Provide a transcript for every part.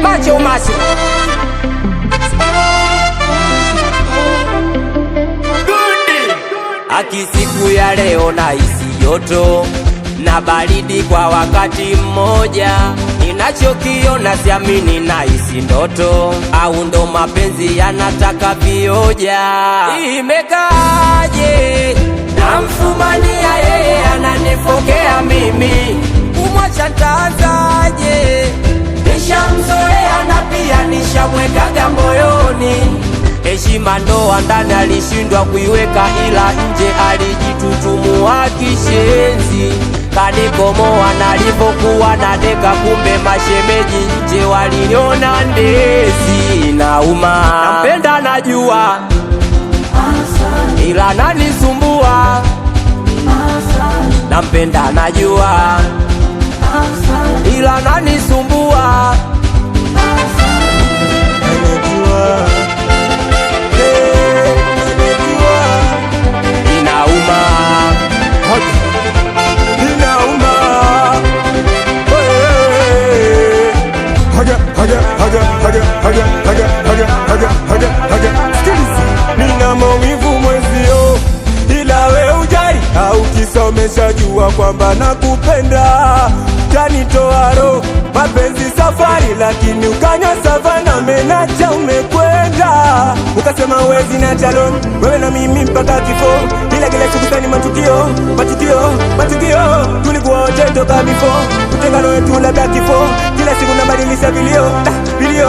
Macho macho. Aki siku ya leo na hisi joto na baridi kwa wakati mmoja, ninachokiona siamini, na hisi ndoto au ndo mapenzi yanataka vioja. Imekaaje namfumania yeye ananifokea mimi, kumwacha ntaanzaje? Nishamzoea na pia nishamwekaga moyoni. Heshima ndoa ndani alishindwa kuiweka, ila nje alijitutumua kishenzi. Kanikomoa nalivokuwa na deka, kumbe mashemeji nje waliniona ndezi. Nauma, nampenda najua, ila nanisumbua. Nampenda najua, ila nanisumbua. Anajua, eh, anajua. Inauma. Haja. Inauma. Eh. Haja, haja, haja, haja, haja, haja, haja, haja, haja, haja. Sikiliza. Nina maumivu mwezio, ila we ujali au kisomesha jua kwamba nakupenda tanitoa roho mapenzi safari, lakini ukanywa savana menacha umekwenda, ukasema wezi na chalon wewe na mimi mpaka kifo, ila kila siku sani matukio matukio matukio, tulikuwa wote toka before utengano wetu labda kifo, kila siku nabadilisha vilio ah, vilio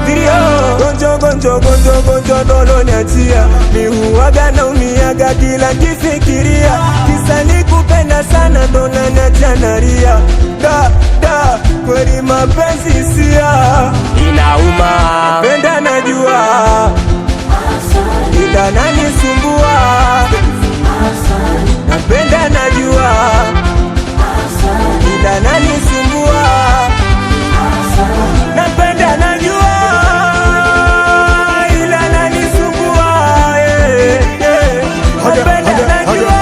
vilio, gonjo gonjo gonjo gonjo dolo niachia, mi huwaga naumiaga kila kifikiria, kisa nikupenda sana ndo naniacha nalia da da, kweli mapenzi sia Inauma. penda najua, ila nanisumbua, napenda najua, ila nanisumbua, napenda najua, ila nanisumbua, eh, eh. Napenda najua.